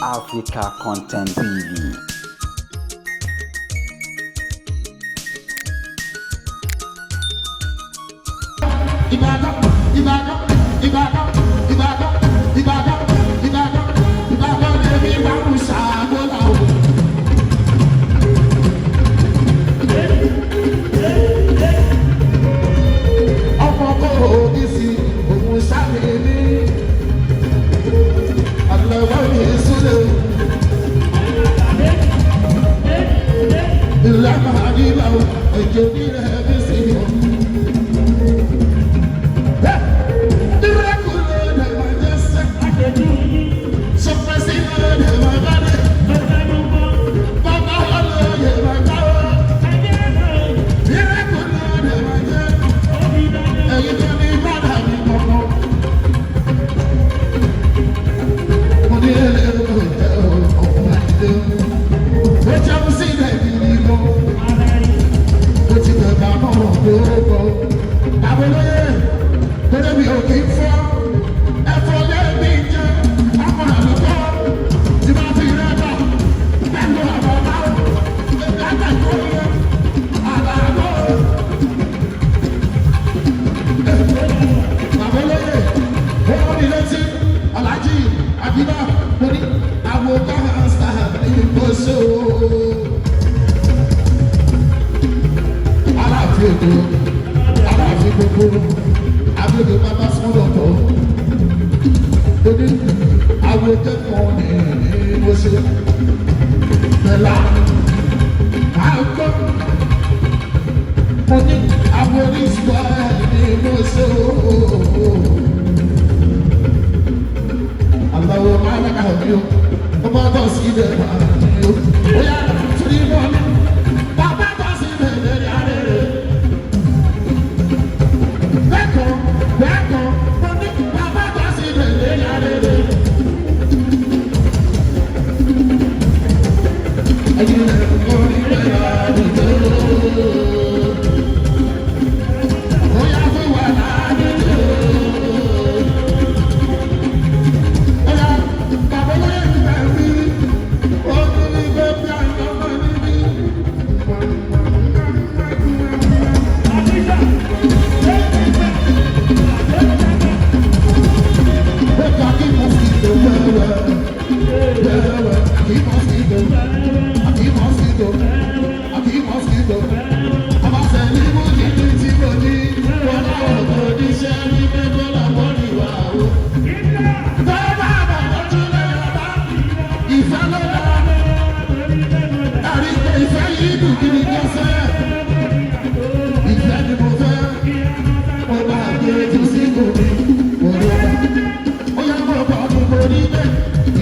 Africa Content TV. Ìbàdàn, Ìbàdàn, Ìbàdàn, Ìbàdàn, Ìbàdàn, Ìbàdàn, Ìbàdàn lèmi máa ń ṣàgbọ́lá o. Ọmọ kò ní sí òun sáré ní àlọ́wọ́ mi sílẹ̀. Ìlànà àdìbà ẹ̀jẹ̀ nílẹ̀ mi sí o. Aláàfin ètò, aláàfin gbogbo, agbègbè bàbá sọ́dọ̀ tó torí àwọn akẹ́kọ̀ọ́ ní mo ṣe pẹ̀lá àgbọ̀ mo ní àwọn oníṣòwò ní mo ṣe ooo. Àlọ́ máa ń kà mí o, ó bá tọ̀ sí ilẹ̀ wà ní o. Ó yà torí mọ́ ní bàbá tọ̀ sí ilẹ̀ lórí arére. Bẹ́ẹ̀kọ́ bẹ́ẹ̀kọ́ mo ní bàbá tọ̀ sí ilẹ̀ lórí arére.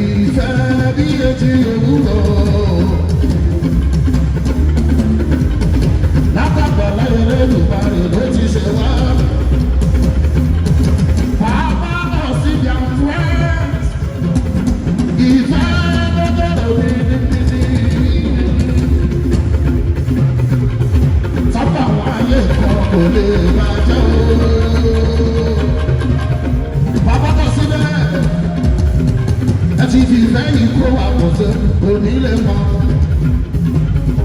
Ìfẹ́ bí etí òwúrọ̀. Látàgbà láyé lẹ́lùbárẹ̀ ló ti ṣe wá. Bàbá náà sì bí àwọn fẹ́. Ìfẹ́ ló bẹ̀rẹ̀ mi níbi. Sábà àwọn ayé kan kò lè bàjẹ́ o. Bàbá náà síbẹ̀. Ẹ ti fi ìfẹ́ yìí kó wa pọ̀ tó òní lè mọ̀.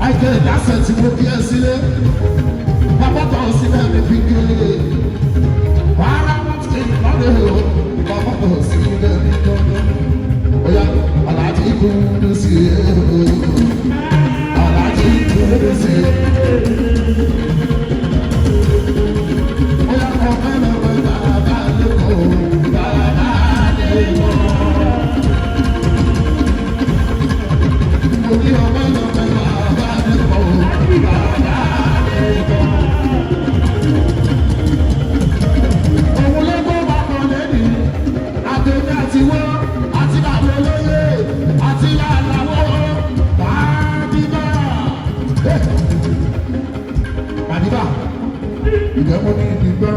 Àìkẹ́ ìdásẹ̀ tí mo bí ẹ sílé. Bàbá tó síbẹ̀ mi fi gé. Wàhálà wọn ti lọ́dẹ̀ o. Bàbá tó síbẹ̀ mi gbọ́dọ̀. Oya, Aláàjì kúndú sí i. Aláàjì kúndú sí i. Oya, ọ̀pẹ lọ́wọ́ bàbá lóko, bàbá lẹ́kọ̀ọ́. Mo ní ọ̀pẹ lọ́wọ́ bàbá lóko, bàbá lẹ́kọ̀ọ́. Òun ló gbọ́ bàbá lẹ́nu, àtẹ̀mí àti wọ́n, àti bàbá olóyè, àti làlàwọ́, bàbíbà. Bàbíbà, ìjẹ́ mo ní ibi gbọ́.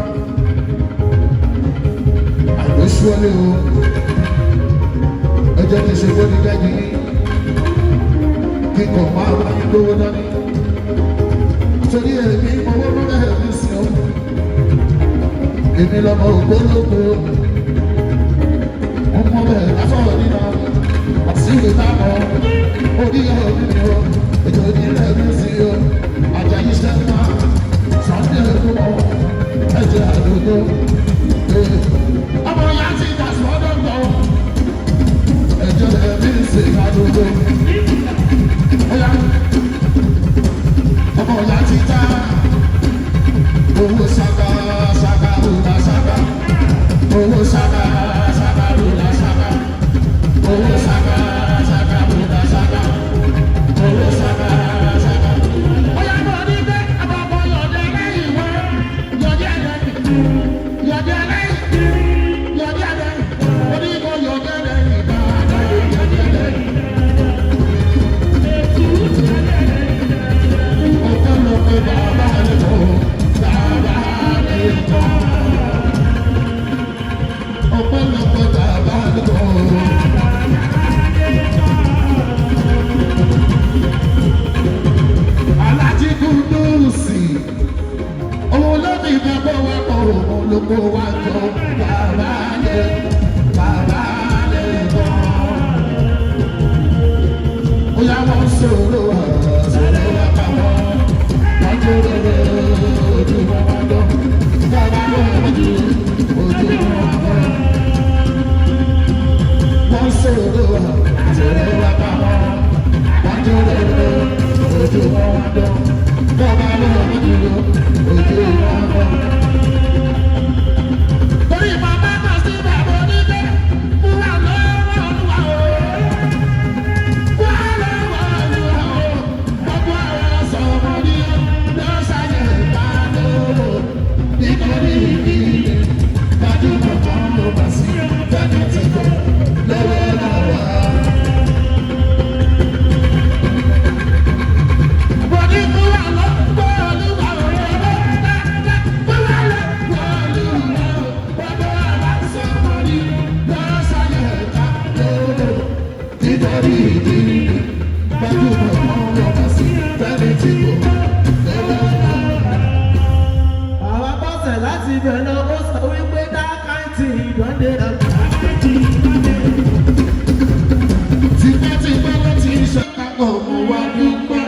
Àìlóṣùọ́lé o, ẹ jẹ́ kí n ṣe bóni jáde yín, kí n kàn máa wáyé lówó dání. Torí èmi mọ̀wọ́ lọ́rẹ́ mi sìn ọ́ èmi lọmọ ògbólógbò ọmọ bẹ́ẹ̀ láfọ nínú àti ìwé wọn wá dán. Bọ́ọ̀bá lọ́wọ́ dúró, ojú wọn bọ̀. Torí bàbá kan sí bàbá onílé, wúwà lọ́wọ́ olúwa o. Wúwà lọ́wọ́ olúwa o. Gbogbo àwọn sọ̀rọ̀ ní ló ṣàyẹ̀ ìbálòpọ̀. Nítorí ìdílé, gbajúmọ̀ kan ló bá sí, fẹ́mi ti kọ́ lọ́wọ́ lọ́wọ́. Bọ̀dé wúwà lọ́wọ́ olúwa o. Wúwà lọ́wọ́ olúwa o. Gbogbo àwọn sọ̀rọ̀ ní ló ṣàyẹ̀ ìbálòpọ̀. Nítorí ìdílé, gbajúmọ̀ kan ló bá sí, fẹ́mi ti kọ́ lọ́wọ́ lọ́wọ́. Àwọn bọ́sẹ̀ láti ibẹ̀ lọ, ó sọ wípé dákàntì ìdánde. Tipẹ́tipẹ́ ló ti ń ṣàkàkọ̀ mo wá dúpẹ́.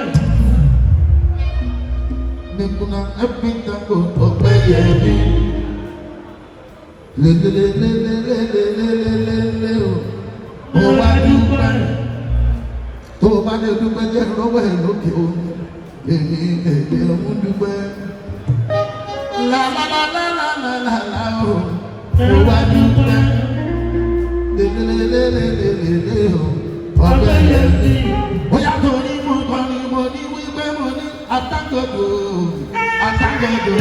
Nìkùnà ẹ̀mí tako ọ̀pẹ yẹ̀mí. Lélelélelélelélélé o, mo wá dúpẹ́. Tó o bá lè dúpẹ́ jẹ́ lọ́wọ́ ẹ̀ lókè o, èmi èdè ń dúpẹ́. Lálálálálálálá o, mo wá dúpẹ́. Lélelélelélélé o, ọ̀pẹ yẹ̀mí. Bóyá torí mo kọrin mo ní wípé mo ní atágòdò atágòdò.